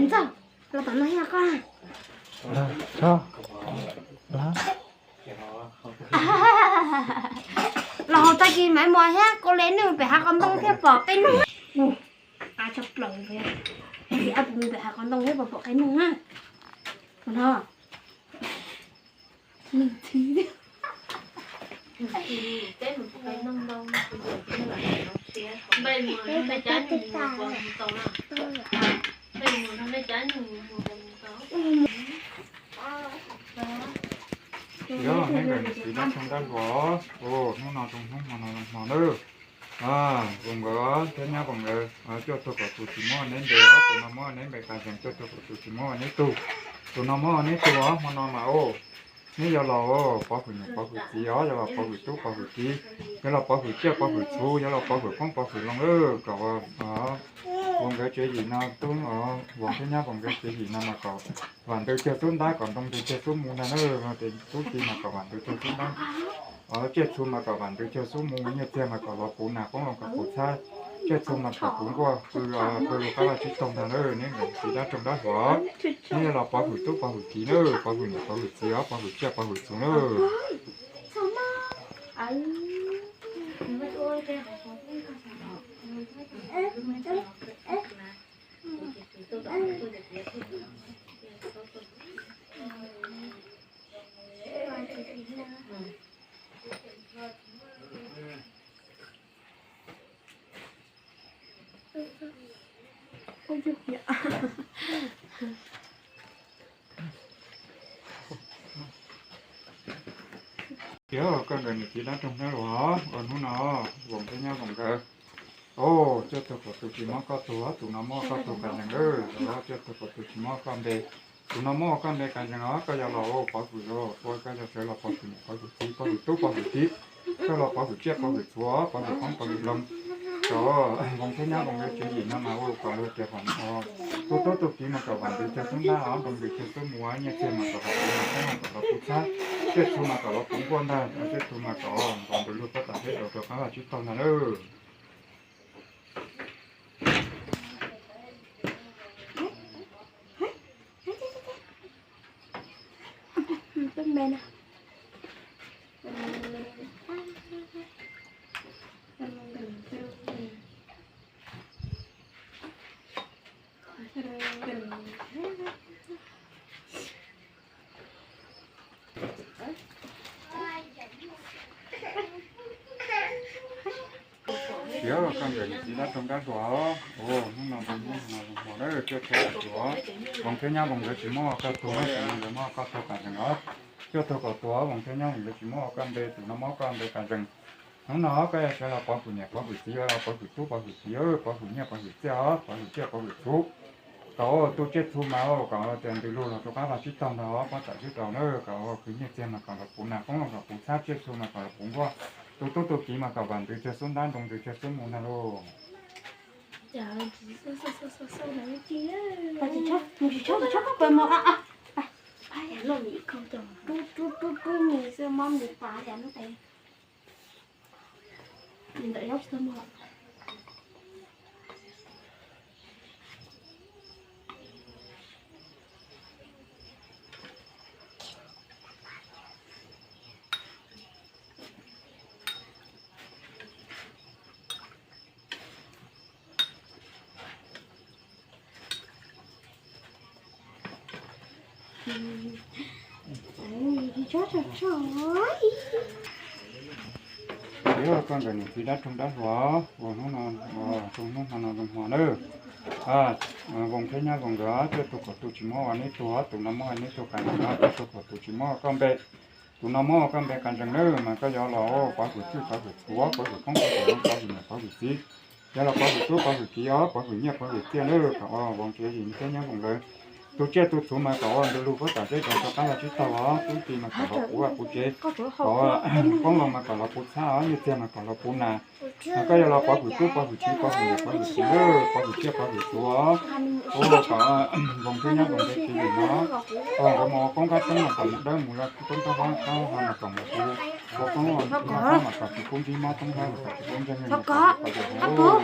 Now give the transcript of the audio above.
Ntxawg, los tom no thiab koj. Los hauv tag kis Maiv Muas thiab Kaus Lim nws pem hav qhov ntoo thiaj pom qe noog. Qab tshaj plaws li, ob tug nws pem hav qhov ntoo thiaj pom qe noog na. No. Yog nej nkawm niam txiv dab tshoo dab hluas, hnub no zoo hnub hmo no zoo hmo nawb. Voos nkawd thiab nyab voos nkawd cuaj tug pom tus tsis muab neb npe os, tus no muab neb npe qas zees, cuaj tug pom tus tsis muab neb tug, tus no muab neb tug os, hmo no mas os. Neb yuav los pov hwm niam pov hwm txiv os, yuav los pov hwm tub pov hwm kiv, yuav los pov hwm tsiaj pov hwm txhu, yuav los pov hwm qoob pov hwm loo lawm kom voos nkawd tsev yim no, tub voos thiab nyab voos nkawd tsev yim no mas kom vam ntws cuag xub ntab, kom ntoo ntws cuag xub mu ntag na. Tub kiv mas kom vam ntws cuag xub ntab, tsiaj txhu mas kom vam ntws cuag xub mu, nyiaj txiag mas kom los puv nas, qoob loo kom puv txhab, tsiaj txhu mas kom puv nkuaj, pw pw lug qab vaj tsib taug ntag na. Neb nkawm niam txiv dab tshoo dab hluas, neb yuav los pov hwm tub pov hwm kiv na, pov hwm niam pov hwm txiv os, pov hwm tsiaj pov hwm txhu na. Yog koj nkawm niam txiv dab tshoo dab hluas, hnub no voos thiab nyab voos nkawd Os, cuaj tug kaum tus tsis mob koj tug, tus no mob koj tug kas zees lawm. Os, cuaj tug kaum tus tsis mob koj npe, tus no mob koj npe kas zees os. Koj yuav los ua pov hwm los ua, koj yuav sawv los pov hwm niam pov hwm txiv, pov hwm tub pov hwm kiv, koj los pov hwm tsiaj pov hwm txhuv, pov hwm qoob pov hwm loo. Kom Voos Thiab Nyab Voos nkawd tswv yim no mas ua kom luag tias hom tus tub tus kiv mas kom vam ntws chaw xub ntab os, nroo ntws chaw xub mus, nyiaj txiag mas kom los puv nas, qoob mas kom los puv txhab, tsiaj txhu mas kom los puv nquaj ntag, tsiaj txhu mas kom nqos ntws lug puab tam teb daus rau qab vaj tsib taug ntag lauj. Yog koj nkawm niam txiv dab roog dab hluas, hnub no zoo hnub no zoo hmo na, cuaj tug kaum tus, Voos Thiab Nyab Voos nkawd tsis mob koj tug, nkawd mob koj tug kas zees os. Cuaj tug kaum tus, Voos Thiab Nyab Voos nkawd tsis mob koj npe, tus no mob koj npe kas zees. Hnub no koj yuav sawv los pov hwm niam pov hwm txiv, los pov hwm tub pov hwm kiv, pov hwm nyiaj pov hwm txiaj os, pov hwm tsiaj pov hwm txhuv. Kom ua tus tsiaj txhu mas ua kom tias ntws lug los rau qab vaj tsib taug ntag os, puab tam tsib taug na, kom ua khwv nyiaj txiag mas kom los puv nas, qoob loo kom puv txhab, tsiaj txhu mas kom los puv nquaj, tus tub tus kiv mas kom vam ntws chaw xub ntab, nroo ntws chaw xub mus ntag lauj. Yog koj nkawm niam txiv dab roog dab hluas, ua hnub no, ua zoo hnub hmo no zoo hmo na. Voos Thiab Nyab Voos nkawd cuaj tug kaum tus tsis mob ua neb tug, tus no mob ua neb tug kas zees os, cuaj tug kaum tus tsis mob ua koj npe, tus no mob ua koj npe kas zees na, mas koj yuav los ua pov hwm txhuv pov hwm txhuv, pov hwm qoob pov hwm loo, pov hwm niam pov hwm txiv, yog los pov hwm tub pov hwm kiv os, pov hwm nyiaj pov hwm txiaj na, kom ua Voos Thiab Nyab Voos nkawd tus tsiaj tus txhuv mas kom ua ntws lug puab tam teb daus rau qab vaj tsib taug os, tub ti mas kom los puv vaj puv tsev, kom qoob loo mas kom los puv txhab os, nyiaj txiag mas kom los puv nas. Mas koj yuav los pov hwm tub pov hwm kiv, pov hwm niam pov hwm txiv na, pov hwm tsiaj pov hwm txhuv os. Ua kom Voos Thiab Nyab Voos nkawd tswv yim no, nkawd mus ua qoob kab toob mas kom mus dawb mus zoo, toob kab hlob kab hlob mas kom mus puv, ua qoob mas kom tsis pub ntsib mob, toob hlob mas kom tsis pub ntsib nkeeg, kom kom